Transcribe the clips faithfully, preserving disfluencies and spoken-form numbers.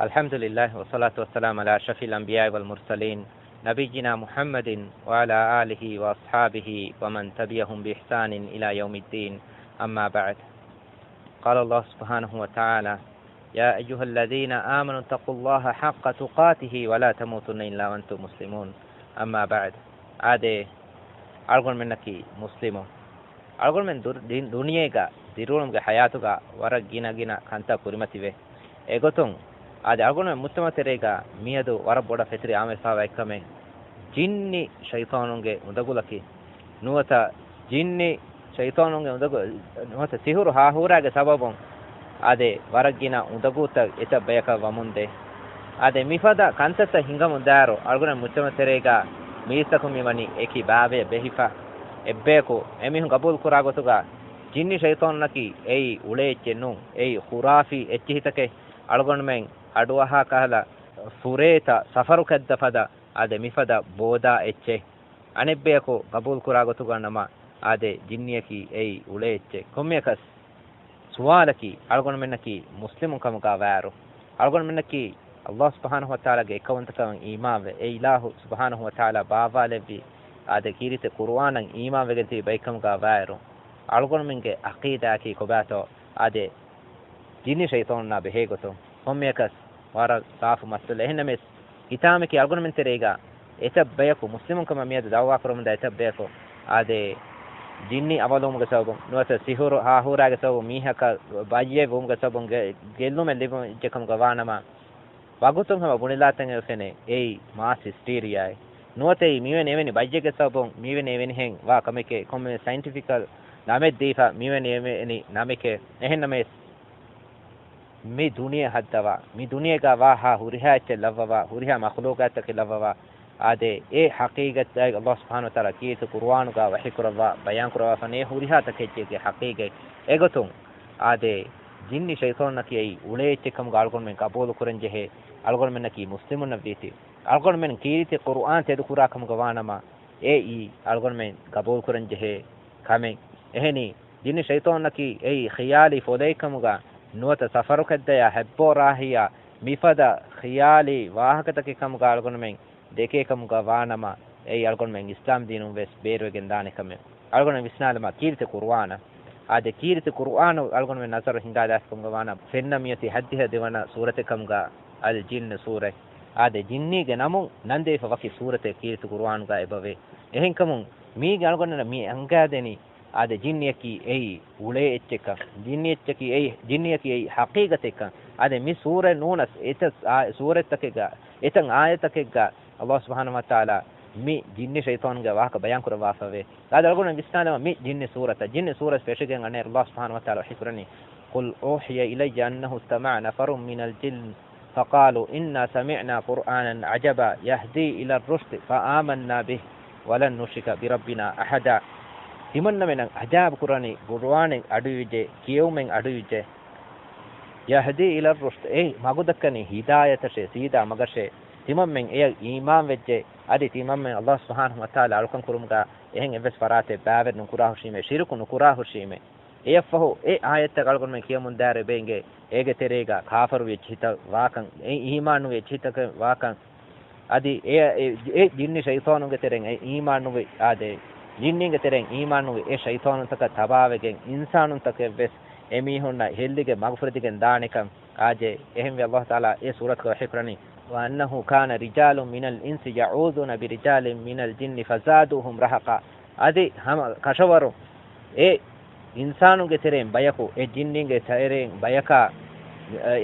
الحمد لله والصلاة والسلام على أشرف الأنبياء والمرسلين نبينا محمد وعلى آله وأصحابه ومن تبعهم بإحسان إلى يوم الدين. أما بعد. قال الله سبحانه وتعالى: يا أيها الذين آمنوا اتقوا الله حق تقاته ولا تموتن إلا وأنتم مسلمون. أما بعد. އާދެ، އަޅުގަނޑުމެންނަކީ މުސްލިމުން. އަޅުގަނޑުމެން ދުރު-، ދި-، ދުނިޔޭގަ ދިރިއުޅުމުގެ ޙަޔާތުގަ ވަރަށް ގިނަ ގިނަ ކަންތައް ކުރިމަތިވޭ. އެގޮތުން އާދެ، އަޅުގަނޑުމެން މުޖްތަމަޢު ތެރޭގަ މިއަދު ވަރަށް ބޮޑަށް ފެތުރި އާންމުވެފަވާ އެއްކަމެއް، ޖިންނި ޝައިޠާނުންގެ އުނދަގުލަކީ. ނުވަތަ ޖިންނި ޝައިޠާނުންގެ އުނދަގު-، ނުވަތަ ސިހުރު ހާހޫރާގެ ސަބަބުން އާދެ، ވަރަށް ގިނަ އުނދަގޫތައް އެތައް ބަޔަކަށް ވަމުންދޭ. އާދެ، މިފަދަ ކަންތައްތައް ހިނގަމުންދާއިރު، އަޅުގަނޑު މުޖްތަމަޢު ތެރޭގަ މީސްތަކުން މިވަނީ އެކި ބާވަޔަށް ބެހިފަ. އެއްބަޔަކު އެމީހުން ގަބޫލުކުރާ ގޮތުގަ ޖިންނި ޝައިޠާނުންނަކީ އެއީ އުޅޭ އެއްޗެއް ނޫން. އެއީ ޚުރާފީ އެއްޗިހިތަކެއް. އަޅުގަނޑުމެން އަޑުއަހާ ކަހަލަ ފުރޭތަ ސަފަރުކޮށްދާ ފަދަ އާދެ، މިފަދަ ބޯދާ އެއްޗެއް. އަނެއްބަޔަކު ގަބޫލުކުރާ ގޮތުގަ ނަމަ، އާދެ، ޖިންނިއަކީ އެއީ އުޅޭ އެއްޗެއް. ކޮންމެއަކަސް ސުވާލަކީ، އަޅުގަނޑުމެންނަކީ މުސްލިމުން ކަމުގަ ވާއިރު، އަޅުގަނޑުމެންނަކީ ﷲ ސުބްޙާނަހޫ ވަތަޢާލާގެ އެއްކައުވަންތަކަމަށް އީމާންވެ، އެ އިލާހު ސުބްޙާނަހޫ ވަތަޢާލާ ބާއްވާލެއްވި، އާދެ، ކީރިތި ޤުރުއާނަށް އީމާންވެގެން ތިބި ބައެއްކަމުގަ ވާއިރު، އަޅުގަނޑުމެންގެ ޢަޤީދާއަކީ ކޮބާތޯ، އާދެ، ޖިންނި ޝައިޠާނުންނާ ބެހޭގޮތުން ކޮންމެއަކަސް ވަރަށް ސާފު މައްސަލަ. އެހެންނަމަވެސް، ހިތާމައަކީ އަޅުގަނޑުމެން ތެރޭގަ އެތައް ބަޔަކު، މުސްލިމުން ކަމަށް މިއަދު ދަޢުވާ ކުރަމުންދާ އެތައް ބަޔަކު، އާދެ، ޖިންނި އަވަލުވުމުގެ ސަބަބުން، ނުވަތަ ސިހުރު ހާހޫރާގެ ސަބަބުން މީހަކަށް ބައްޔެއް ވުމުގެ ސަބަބުން ގެ-، ގެއްލުމެއް ލިބުން އެއްޗެއް ކަމުގަ ވާނަމަ، ވަގުތުން ހަމަ ބުނެލާތަން އެ ފެނޭ، އެއީ މާސް ހިސްޓީރިއާއެއް. ނުވަތަ އެއީ މިވެނި އެވެނި ބައްޔެއްގެ ސަބަބުން މިވެނި އެވެނިހެން ވާ ކަމެކޭ، ކޮންމެ ސައިންޓިފިކަލް ނަމެއް ދީފަ މިވެނި އެވެނި ނަމެކޭ. އެހެންނަމަވެސް، މި ދުނިޔެ ހައްދަވާ، މި ދުނިޔޭގަ ވާހާ ހުރިހާ އެއްޗެއް ލައްވަވާ، ހުރިހާ މަޚްލޫޤާތްތަކެއް ލައްވަވާ، އާދެ، އެ ޙަޤީޤަތް ﷲ ސުބްޙާނަހޫ ވަތަޢާލާ ކީރިތި ޤުރުއާނުގަ ވަޙީކުރައްވާ، ބަޔާންކުރައްވާފަ ނޭ ހުރިހާ ތަކެއްޗެއްގެ ޙަޤީޤަތް. އެގޮތުން، އާދެ، ޖިންނި ޝައިޠާނުންނަކީ އެއީ އުޅޭ އެއްޗެއް ކަމުގަ އަޅުގަނޑުމެން ޤަބޫލު ކުރަން ޖެހޭ، އަޅުގަނޑުމެންނަކީ މުސްލިމުންނަށް ވީތީ. އަޅުގަނޑުމެން ކީރިތި ޤުރުއާން ތެދުކުރާ ކަމުގަ ވާނަމަ، އެއީ އަޅުގަނޑުމެން ޤަބޫލު ކުރަން ޖެހޭ ކަމެއް. އެހެނީ، ޖިންނި ޝައިޠާނުންނަކީ އެއީ ޚިޔާލީ ފޮލައެއް ކަމުގަ ނުވަތަ ސަފަރުކޮށްދަޔާ ހެއްބޯ ރާހިޔާ މިފަދަ ޚިޔާލީ ވާހަކަތަކެއް ކަމުގަ އަޅުގަނޑުމެން ދެކޭ ކަމުގަ ވާނަމަ، އެއީ އަޅުގަނޑުމެން އިސްލާމް ދީނުން ވެސް ބޭރުވެގެން ދާނެ ކަމެއް. އަޅުގަނޑު ވިސްނާލަމާ، ކީރިތި ޤުރުއާނަށް، އާދެ، ކީރިތި ޤުރުއާނު އަޅުގަނޑުމެން ނަޒަރު ހިނގާލާފި ކަމުގަ ވާނަމަ، ފެންނަ މިއޮތީ ހައްދިހަ ދެވަނަ ސޫރަތެއް ކަމުގަ އަލް ޖިންނު ސޫރަތް. އާދެ، ޖިންނީގެ ނަމުން ނަންދެވިފަ ވަކި ސޫރަތެއް ކީރިތި ޤުރުއާނުގަ އެބަވޭ. އެހެންކަމުން މީގެ އަޅުގަނޑަށް މި އަންގާދެނީ، އާދެ، ޖިންނިއަކީ އެއީ އުޅޭ އެއްޗެއްކަން، ޖިންނި އެއްޗަކީ އެއީ، ޖިންނިއަކީ އެއީ ޙަޤީޤަތެއްކަން. އާދެ، މި ސޫރަތް ނޫނަސް އެތައް އާ-، ސޫރަތްތަކެއްގަ، އެތައް އާޔަތަކެއްގަ ﷲ ސުބްޙާނަހޫ ވަތަޢާލާ މި ޖިންނި ޝައިޠާނުގެ ވާހަކަ ބަޔާން ކުރައްވާފަވޭ. އާދެ، އަޅުގަނޑު ވިސްނާލަމާ، މި ޖިންނި ސޫރަތަށް، ޖިންނި ސޫރަތް ފެށިގެން އަނެއް ﷲ ސުބްޙާނަހޫ ވަތަޢާލާ ވަޙީ ކުރަނީ، قل أوحي إلي أنه استمع نفر من الجن فقالوا إنا سمعنا قرآنا عجبا يهدي إلى الرشد فآمنا به ولن نشرك بربنا أحدا. ތިމަންނަމެނަށް އަޖާއިބު ކުރަނީ ޤުރުއާނެއް އަޑުއިވިއްޖެ، ކިޔެވުމެއް އަޑުއިވިއްޖެ. يهدي إلى الرشد، އެ މަގު ދައްކަނީ ހިދާޔަތަށޭ، ސީދާ މަގަށޭ. ތިމަންމެން އެޔަށް އީމާންވެއްޖެ، އަދި ތިމަންމެން ﷲ ސުބްޙާނަހޫ ވަތަޢާލާ އަޅުކަން ކުރުމުގަ އެހެން އެއްވެސް ފަރާތެއް ބައިވެރި ނުކުރާހުށީމޭ، ޝިރުކު ނުކުރާހުށީމޭ. އެޔަށްފަހު އެ އާޔަތްތައް އަޅުގަނޑުމެން ކިޔަމުންދާއިރު އެބައިނގޭ، އޭގެ ތެރޭގަ ކާފަރުވި އެއްޗިހިތައް ވާކަން، އެ އީމާންނުވި އެއްޗިހިތަކެއް ވާކަން، އަދި އެ، އެ، އެ ޖިންނި ޝައިޠާނުންގެ ތެރެއިން އެ އީމާންނުވި، އާދެ، ޖިންނީންގެ ތެރެއިން އީމާންނުވި އެ ޝައިޠާނުންތަކަށް ތަބާވެގެން، އިންސާނުންތަކެއްވެސް އެމީހުންނަށް ހެއްލިގެން މަގުފުރެދިގެން ދާނެކަން، އާދެ، އެހެންވެ ﷲ ތަޢާލާ އެ ސޫރަތުގަ ވަޙީކުރަނީ، وأنه كان رجال من الإنس يعوذون برجال من الجن فزادوهم رهقا. އަދި ހަމަ ކަށަވަރުން އެ އިންސާނުންގެ ތެރެއިން ބަޔަކު، އެ ޖިންނީންގެ ތެރެއިން ބަޔަކާ،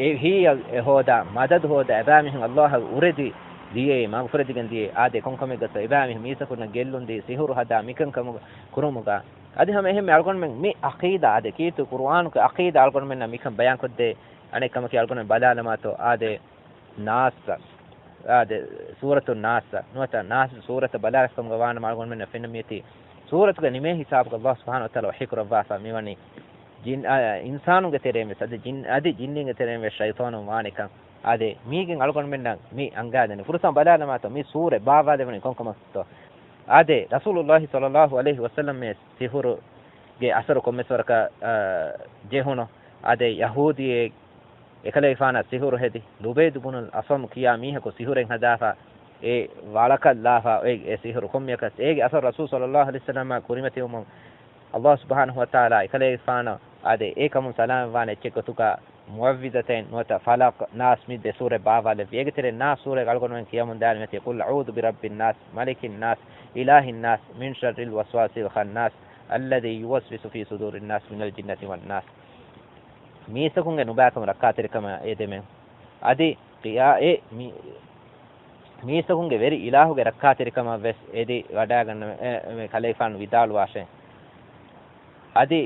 އެ ހިތް އެ ހޯދާ، މަދަދު ހޯދާ، އެބައިމީހުން ﷲ އަށް އުރެދި ދިޔައީ، މަގުފުރެދިގެން ދިޔައީ. އާދެ، ކޮންކަމެއްގަތޯ އެބައިމީހުން މީސްތަކުންނަށް ގެއްލުން ދީ، ސިހުރު ހަދާ، މިކަން ކަމުގަ ކުރުމުގަ. އަދި ހަމަ އެހެންމެ އަޅުގަނޑުމެން މި ޢަޤީދާ، އާދެ، ކީރިތި ޤުރުއާނުގެ ޢަޤީދާ އަޅުގަނޑުމެންނަށް މިކަން ބަޔާންކޮށްދޭ. އަނެއް ކަމަކީ އަޅުގަނޑުމެން ބަލާލަމާތޯ، އާދެ، ނާސްއަށް، އާދެ، ސޫރަތު ނާސްއަށް، ނުވަތަ ނާސް ސޫރަތަށް ބަލާލާފިކަމުގަ ވާނަމަ އަޅުގަނޑުމެންނަށް ފެންނަ މިއޮތީ ސޫރަތުގެ ނިމޭ ހިސާބުގަ ﷲ ސުބްޙާނަހޫ ވަތަޢާލާ ވަޙީކުރައްވާފަ މިވަނީ ޖިން-، އާ، އިންސާނުންގެ ތެރެއިން ވެސް، އަދި ޖިން-، އަދި ޖިންނީންގެ ތެރެއިން ވެސް ޝައިޠާނުން ވާނެކަން. އާދެ، މީގެން އަޅުގަނޑުމެންނަށް މި އަންގާދެނީ. ފުރަތަމަ ބަލާލަމާތޯ، މި ސޫރަތް ބާއްވާލެވުނީ ކޮންކަމަށްތޯ؟ އާދެ، ރަސޫލުﷲ ޞައްލަﷲ ޢަލައިހި ވަސައްލަމް ވެސް ސިހުރުގެ އަސަރު ކޮންމެސް ވަރަކަށް، އާ، ޖެހުނު. އާދެ، ޔަހޫދީއެއް އެކަލޭގެފާނަށް ސިހުރު ހެދި، ލުބައިދު ބުނުލް އަސަމް ކިޔާ މީހަކު ސިހުރެއް ހަދާފަ، އެ ވަޅަކަށްލާފަ، އެ، އެ ސިހުރު ކޮންމެއަކަސް އޭގެ އަސަރު ރަސޫލު ޞައްލައްލާހު ޢަލައިހި ވަސައްލަމަށް ކުރިމަތިވުމުން، އައްލާހު ސުބްޙާނަހު ވަތަޢާލާ އެކަލޭގެފާނަށް އާދެ، އެ ކަމުން ސަލާމަތްވާނެ އެއްޗެއް ގޮތުގަ މުޢައްވިޒަތައިން ނުވަތަ ފަލަޤް، ނާސް މި ދެ ސޫރަ ބާވާލެއްވި. އޭގެ ތެރެއިން ނާސް ސޫރަ އަޅުގަނޑުމެން ކިޔަމުން ދާނެ މިއޮތީ، قل أعوذ برب الناس، ملك الناس، إله الناس، من شر الوسواس الخناس، الذي يوسوس في صدور الناس، من الجنة والناس. މީސްތަކުންގެ ނުބައިކަމުން ރައްކާތެރިކަމަށް އެދެމެ. އަދި ޤިޔާ-، އެ މީ-، މީސްތަކުންގެ ވެރި އިލާހުގެ ރައްކާތެރިކަމަށް ވެސް އެދި ވަޑައިގަންނަ-، އެ، އެ ކަލޭގެފާނު ވިދާޅުވާށޭ. އަދި،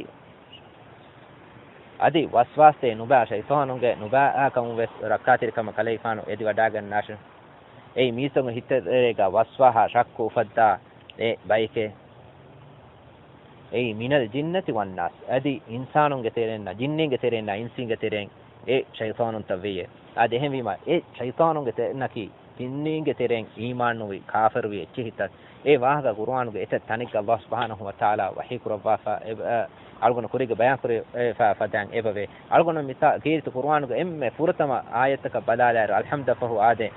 އަދި ވަސްވާސްތެރި ނުބައި ޝައިޠާނުންގެ ނުބައިކަމުން ވެސް ރައްކާތެރިކަމަށް ކަލޭގެފާނު އެދި ވަޑައިގަންނާށޭ. އެއީ މީސްތަކުން ހިތެރޭގަ ވަސްވާހާ ޝައްކު އުފައްދާ އެ ބައެކޭ. އެއީ، މިނަލް ޖިންނަތި ވަންނާސް. އަދި އިންސާނުންގެ ތެރެއިންނަށް، ޖިންނީންގެ ތެރެއިންނަށް، އިންސީންގެ ތެރެއިން އެ ޝައިޠާނުންތައް ވެއްޔޭ. އާދެ، އެހެންވީމަ، އެ ޝައިޠާނުންގެ ތެރެއިންނަކީ ޖިންނީންގެ ތެރެއިން އީމާންނުވި ކާފަރުވި އެއްޗެއް ހިތަށް. އެ ވާހަކަ ޤުރުއާނުގެ އެތައް ތަނެއްގަ އައްލާހު ސުބްޙާނަހު ވަތަޢާލާ ވަޙީ ކުރައްވާފަ، އެ، އަ، އަޅުގަނޑު ކުރީގަ ބަޔާން ކުރެވިފަ ފަދައިން އެބަވޭ. އަޅުގަނޑު މިތާ ކީރިތި ޤުރުއާނުގެ އެންމެ ފުރަތަމަ އާޔަތަކަށް ބަލާލާއިރު، އަލްޙަމްދަށް ފަހު އާދެ،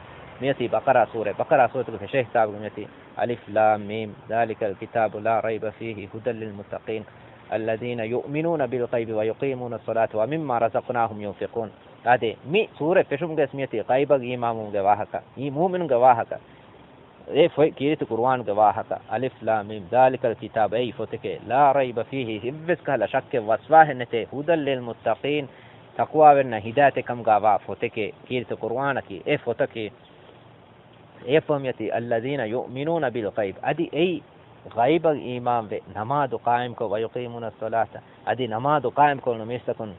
މިއޮތީ ބަޤަރާ ސޫރަ. ބަޤަރާ ސޫރަތުގެ ފެށޭ ހިސާބުގަ މިއޮތީ، އަލިފް ލާމް މީމް، ذلك الكتاب لا ريب فيه هدى للمتقين الذين يؤمنون بالغيب ويقيمون الصلاة ومما رزقناهم ينفقون. އާދެ، މި ސޫރަތް ފެށުމުގަ ވެސް މިއޮތީ ޣައިބަށް އީމާންވުމުގެ ވާހަކަ، އީ މުއުމިނުންގެ ވާހަކަ. އެ ފޮތް ކީރިތި ޤުރުއާނުގެ ވާހަކަ. އަލިފް ލާމް މީމް، ذلك الكتاب، އެއީ ފޮތެކޭ، لا ريب فيه، އެއްވެސް ކަހަލަ ޝައްކެއް ވަސްވާހެއް ނެތޭ، هدى للمتقين، ތަޤްވާވެރިންނަށް ހިދާޔަތެއް ކަމުގަ ވާ ފޮތެކޭ، ކީރިތި ޤުރުއާނަކީ އެ ފޮތަކީ. އެ ފޮތް މިއޮތީ، الذين يؤمنون بالغيب، އަދި އެއީ ޣައިބަށް އީމާންވެ، ނަމާދު ޤާއިމްކޮށް، ويقيمون الصلاة، އަދި ނަމާދު ޤާއިމްކޮށްލުނު މީސްތަކުން،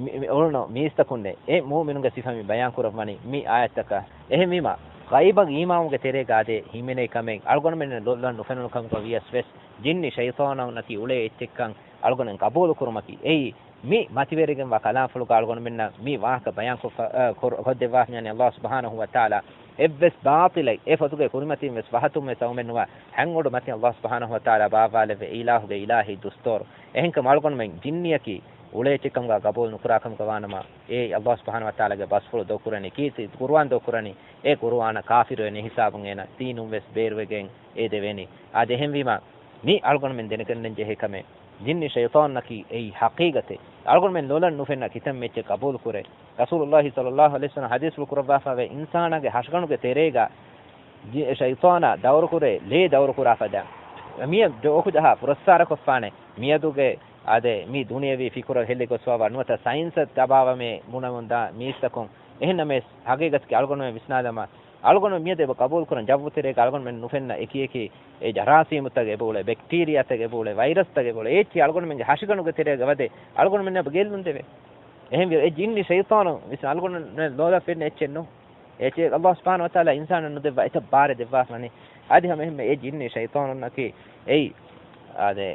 މި، މި އުޅުނު މީސްތަކުންނޭ. އެ މުއުމިނުންގެ ސިފަ މި ބަޔާން ކުރައްވަނީ މި އާޔަތަކަށް. އެހެންވީމަ، ޣައިބަށް އީމާންވުމުގެ ތެރޭގަ އާދޭ ހިމެނޭ ކަމެއް އަޅުގަނޑުމެންނަށް ލޮލަށް ނުފެނުނު ކަމުގަ ވިޔަސް ވެސް، ޖިންނި ޝައިޠާނުންނަކީ އުޅޭ އެއްޗެއްކަން އަޅުގަނޑު ގަބޫލު ކުރުމަކީ އެއީ، މި މަތިވެރިގެންވާ ކަލާމްފުޅުގަ އަޅުގަނޑުމެންނަށް މި ވާހަކަ ބަޔާން ކޮށްފަ-، އަ، ކޮރ-، ކޮށްދެއްވާފަ މިޔަނީ އައްލާހު ސުބްޙާނަހު ވަތަޢާލާ. އެއްވެސް ބާޠިލެއް އެ ފޮތުގެ ކުރިމަތިން ވެސް ފަހަތުން ވެސް އައުމެއް ނުވާ، ހަތް އުޑު މަތިން އައްލާހު ސުބްޙާނަހު ވަތަޢާލާ ބާއްވާލެއްވި އިލާހުގެ އިލާހީ ދުސްތޫރު. އެހެންކަމުން އަޅުގަނޑުމެން ޖިންނިއަކީ އުޅޭ އެއްޗެއް ކަމުގަ ގަބޫލު ނުކުރާ ކަމުގަ ވާނަމަ، އެ އައްލާހު ސުބްޙާނަހު ވަތަޢާލާގެ ބަސްފުޅު ދޮގުކުރަނީ، ކީރިތި ޤުރުއާން ދޮގުކުރަނީ، އެ ޤުރުއާނަށް ކާފިރުވެނީ ހިސާބުން އޭނަ ދީނުން ވެސް ބޭރުވެގެން އެދެވޭނީ. އާދެ، އެހެންވީމަ، މި އަޅުގަނޑުމެން ދެނެގަންނަން ޖެހޭ ކަމެއް. ޖިންނި ޝައިޠާނުންނަކީ އެއީ ޙަޤީޤަތެއް. އަޅުގަނޑުމެން ލޮލަށް ނުފެންނަ ކިތަންމެ އެއްޗެއް ޤަބޫލުކުރޭ. ރަސޫލުﷲ ޞައްލަﷲު ޢަލައިހި ވަސައްލަމަ ޙަދީޘްފުޅު ކުރައްވާފައިވޭ، އިންސާނާގެ ހަށިގަނޑުގެ ތެރޭގަ ޖި-، ޝައިޠާނާ ދައުރުކުރޭ، ލޭ ދައުރުކުރާ ފަދަ. މިއަދު ޖޯކު ޖަހާ ފުރައްސާރަކޮށްފާނެ. މިއަދުގެ އާދެ، މި ދުނިޔެވީ ފިކުރަށް ހެއްލި ގޮސްފައިވާ ނުވަތަ ސައިންސަށް ދަބާވަމޭ ބުނެމުންދާ މީސްތަކުން. އެހެންނަމަވެސް، ޙަޤީޤަތަކީ އަޅުގަނޑުމެން ވިސްނާލަމާ، އަޅުގަނޑު މިއަދު އެބަ ޤަބޫލުކުރަން ޖައްވު ތެރޭގަ އަޅުގަނޑުމެން ނުފެންނަ އެކިއެކި އެ ޖަރާސީމުތަކެއް އެބައުޅޭ، ބެކްޓީރިއާތަކެއް އެބައުޅޭ، ވައިރަސްތަކެއް އެބައުޅޭ. އެ އެއްޗިހި އަޅުގަނޑުމެންގެ ހަށިގަނޑުގެ ތެރޭގަ ވަދެ އަޅުގަނޑުމެން އެބަ ގެއްލުން ދެވޭ. އެހެންވިއްޔާ އެ ޖިންނި ޝައިޠާނު ވިސްނާ އަޅުގަނޑު ލޯލަށް ފެންނަ އެއްޗެއް ނޫން. އެއްޗެއް އައްލާހު ސުބްޙާނަހު ވަތަޢާލާ އިންސާނަށް ނުދެއްވާ އެތައް ބާރެއް ދެއްވާފަ ވަނީ. އަދި ހަމަ އެހެންމެ އެ ޖިންނި ޝައިޠާނުންނަކީ އެއީ، އާދެ،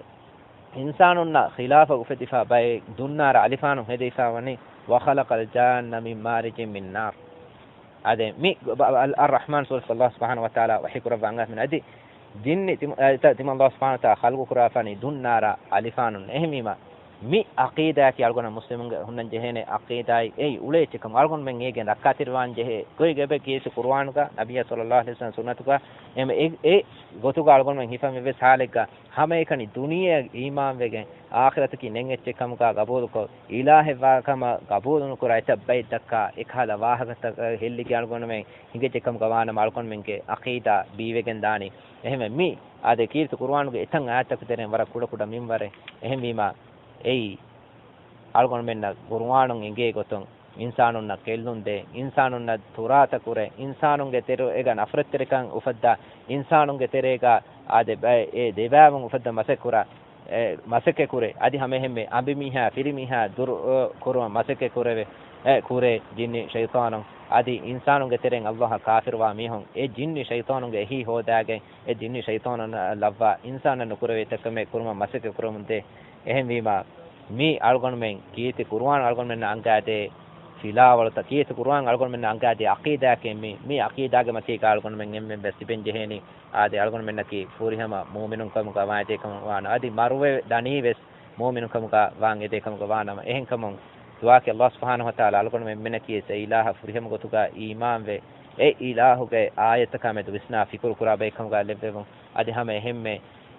އިންސާނުންނަށް ޚިލާފަށް އުފެދިފަ ބައެއް ދުންނާރަ އަލިފާނު ހެދިފަ ވަނީ، وخلق الجان من مارج من نار. އާދެ، މި ބަ-، އަލް-، އައްރަޙްމާން ސޫރަތުގަ އައްލާހު ސުބްޙާނަހު ވަތަޢާލާ ވަޙީ ކުރައްވާ އަންގާފަ އަދި، ޖިންނި ތިމަ-، އަ، ތިމަން އައްލާހު ސުބްޙާނަހު ވަތަޢާލާ ޚަލްޤު ކުރާފަ ވަނީ ދުންނާރަ އަލިފާނުން. އެހެންވީމަ، މި ޢަޤީދާއަކީ އަޅުގަނޑަށް މުސްލިމުންގެ ހުންނަން ޖެހޭނެ ޢަޤީދާއެއް. އެއީ އުޅޭ އެއްޗެއްކަމަށް އަޅުގަނޑުމެން އޭގެން ރައްކާތެރިވާން ޖެހޭ. ގޮތް ގޮތެއް ކީރިތި ޤުރުއާނުގަ ނަބިއްޔާ ޞައްލަﷲު ޢަލައިހި ވަސައްލަމަ ސުންނަތުގަ އެ، އެ ގޮތުގަ އަޅުގަނޑުމެން ހިފަން އެއްވެސް ޙާލެއްގަ ހަމައެކަނި ދުނިޔެއަށް އީމާންވެގެން، އާޚިރަތަކީ ނެތް އެއްޗެއް ކަމުގަ ގަބޫލުކޮށް، އިލާހެއްވާ ކަމަށް ގަބޫލުނުކުރާ އެތައް ބައެއް ދައްކާ، އެކަހަލަ ވާހަކަތައް ހެއްލިގެން އަޅުގަނޑުމެން ހިނގައްޖެ ކަމުގަ ވާނަމަ، އަޅުގަނޑުމެންގެ ޢަޤީދާ ބީވެގެން ދާނީ. އެހެންވެ، މި އާދެ، ކީރިތި ޤުރުއާނުގެ އެތައް އާޔަތަކު ތެރެއިން ވަރަށް ކުޑަކުޑަ މިންވަރެއް. އެހެންވީމާ، އެއީ އަޅުގަނޑުމެންނަށް ޤުރުއާނުން އެނގޭ ގޮތުން، އިންސާނުންނަށް ގެއްލުން ދޭ، އިންސާނުންނަށް ތުރާތައް ކުރޭ، އިންސާނުންގެ ތެރޭގަ ނަފްރަތްތެރިކަން އުފައްދާ، އިންސާނުންގެ ތެރޭގަ އާދެ، ބައެއް އެ ދެބައިވުން އުފައްދަން މަސައްކަތް ކުރާ، އެ، މަސައްކަތް ކުރޭ. އަދި ހަމައެހެންމެ އަނބިމީހާ، ފިރިމީހާ ދުރު، އަ، ކުރުމަށް މަސައްކަތް ކުރެވޭ، އެ، ކުރޭ ޖިންނި ޝައިޠާނުން. އަދި އިންސާނުންގެ ތެރެއިން އައްލާހަށް ކާފިރުވާ މީހުން އެ ޖިންނި ޝައިޠާނުންގެ އެހީ ހޯދާގެން، އެ ޖިންނި ޝައިޠާނުންނަށް ލައްވާ އިންސާނުންނަށް ނުކުރެވޭ އެއްޗެއްކަމެއް ކުރުމަށް މަސައްކަތް ކުރަމުންދޭ. އެހެންވީމާ، މި އަޅުގަނޑުމެން ކީރިތި ޤުރުއާން އަޅުގަނޑުމެންނަށް އަންގާދޭ ފިލާވަޅުތައް، ކީރިތި ޤުރުއާން އަޅުގަނޑުމެންނަށް އަންގާދޭ ޢަޤީދާއަކީ މި، މި ޢަޤީދާގެ މަތީގަ އަޅުގަނޑުމެން އެންމެން ވެސް ތިބެން ޖެހޭނީ. އާދެ، އަޅުގަނޑުމެންނަކީ ފުރިހަމަ މުއުމިނުން ކަމުގަ ވާން އެދޭ ކަމަށް ވާނަމަ، އަދި މަރުވެ ދަނީ ވެސް މުއުމިނުން ކަމުގަ ވާން އެދޭ ކަމުގަ ވާނަމަ، އެހެންކަމުން ދުޢާއަކީ ﷲ ސުބްޙާނަހޫ ވަތަޢާލާ އަޅުގަނޑުމެން މިނަކީ އެއް އިލާހަށް ފުރިހަމަ ގޮތުގަ އީމާންވެ، އެ އިލާހުގެ އާޔަތްތަކާ މެދު ވިސްނާ ފިކުރު ކުރާ ބައެއްކަމުގަ ލެއްވެވުން. އަދި ހަމަ އެހެންމެ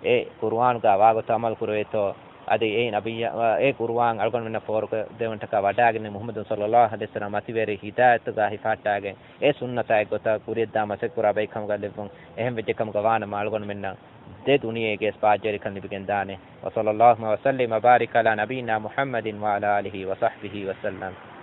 އެ ޤުރުއާންގަ ވާގޮތަށް ޢަމަލު ކުރެވޭތޯ، އަދި އެ ނަބިއްޔާ، އެ ޤުރުއާން އަޅުގަނޑުމެންނަށް ފޯރުކޮށްދެވުންޓަކާ ވަޑައިގެންނެވި މުޙައްމަދު ޞައްލައްލާހު ޢަލައިހި ވަސައްލަމް މަތިވެރި ހިދާޔަތުގަ ހިފަހައްޓާގެން، އެ ސުންނަތާ އެއްގޮތަށް ކުރިޔަށްދާ މަސައްކަތް ކުރާ ބައެއްކަމުގަ ލެއްވުން. އެހެން ވެއްޖެކަމުގަ ވާނަމަ އަޅުގަނޑުމެންނަށް ދެ ދުނިޔޭގެ ވެސް ބާއްޖަވެރިކަން ލިބިގެންދާނެ. وصلى الله وسلم وبارك على نبينا محمد وعلى آله وصحبه وسلم.